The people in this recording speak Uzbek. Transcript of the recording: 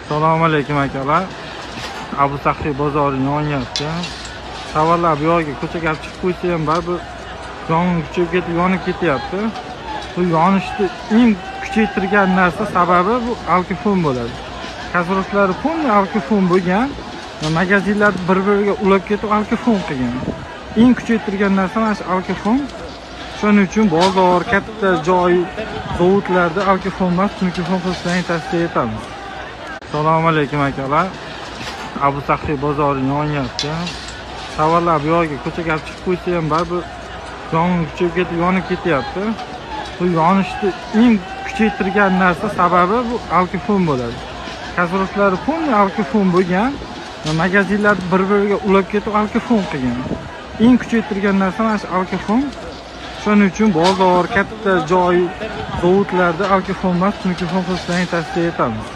Assalomu alaykum akalar. Abu Saxiy bozori yonyapti. Tovarlar bu yoqqa ko'chaga olib chiqib qo'ysa ham baribir yong'in kuchayib ketib yonib ketyapti. Bu yonishni eng kuchaytirgan narsa sababi bu alkofon bo'ladi. Kasroshlari полный alkofon bo'lgan, magazinlar bir-biriga ulab ketib alkofon qilgan. Eng kuchaytirgan narsa mana shu alkofon. Shuning uchun bozor, katta joy, zavodlarda alkofon emas, mikrofon qilishlarni tavsiya etamiz. Assalomu alaykum akalar. Abu Saxiy bozori yonyapti. Tovarlar bu yoqqa ko'chaga olib chiqib qo'ysa ham baribir yong'in kuchayib ketib yonib ketyapti. Bu yonishni eng kuchaytirgan narsa sababi bu alkofon bo'ladi. Kasroshlari полный alkofon bo'lgan, magazinlar bir-biriga ulab ketib alkofon qilgan. Eng kuchaytirgan narsa mana shu alkofon. Shuning uchun bozor, katta joy, zavodlarda alkofon emas, mikrofon qilishlarni tavsiya etamiz.